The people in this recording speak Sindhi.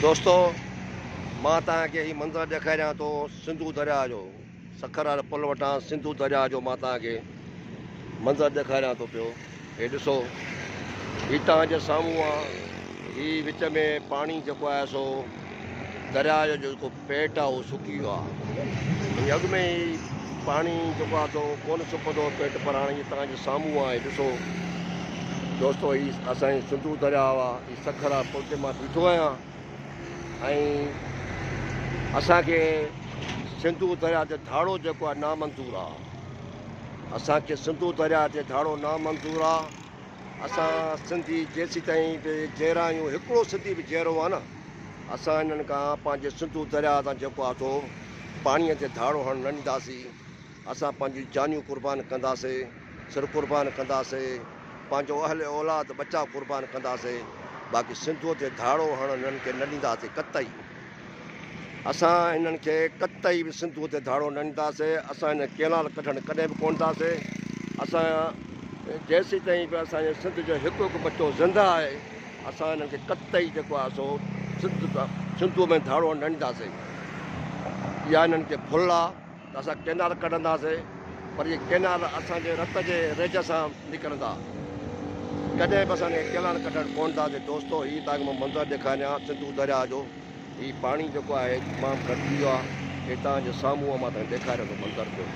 دوستو مان توهان کي هي منظر ڏيکاريان ٿو سنڌو درياء جو سکر واري پل وٽان سنڌو درياء جو مان توهان کي منظر ڏيکاريان ٿو پيو هي ڏسو هي توهان جي سامهون آ هي وچ ۾ پاڻي جيڪو آهي سو درياء جو جيڪو پيٽ آ اهو سڪي ويو آ هي اڳ ۾ ئي پاڻي جيڪو آ سو ڪونه سڪندو هو پيٽ پر هاڻي هي توهان جي سامهون آ هي ڏسو دوستو هي اسان جي سنڌو درياء آ هي سکر آ پل تي مان بيٺو آهيان ۽ اسان کي سنڌو درياء تي ڌاڙو جيڪو آ نامنظور آ اسان کي سنڌو درياء تي ڌاڙو نامنظور آ اسان سنڌي جيسيتائين به جيئرا آهيون هڪڙو سنڌي به جيئرو آ نه اسان انهن کان پنهنجي سنڌو درياء تان جيڪو آ سو پاڻيء تي ڌاڙو هڻڻ نه ڏينداسين. اسان پنهنجون جانيون قربان ڪنداسين، سر قربان ڪنداسين، پنهنجو اهل اولاد ٻچا قربان ڪنداسين، باقي سنڌوء تي ڌاڙو هڻڻ انهن کي نه ڏينداسين قطعي. اسان انهن کي قطعي به سنڌوء تي ڌاڙو نه ڏينداسين، اسان انهن ڪينال ڪڍڻ ڪڏهن به ڪونه ڏينداسين. اسان جيسيتائين به اسان جي سنڌ جو هڪ هڪ ٻچو زنده آهي، اسان انهن کي قطعي جيڪو آهي سو سنڌ سنڌوء ۾ ڌاڙو نه ڏينداسين. اها انهن کي ڀل آ ته اسان ڪينال ڪڍنداسين پر اهي ڪينال اسان جي رت جي ريج سان نڪرندا. ڪڏهن به اسان انهن کي ڪينال ڪڍڻ ڪونه ڏينداسين. دوستو هي توهان کي مان منظر ڏيکاريان سنڌو درياء جو. هي پاڻي جيڪو آهي تمام گهٽ ٿي ويو آهي. هي توهان جي سامهون آ مان توهان کي ڏيکاريان ٿو منظر پيو.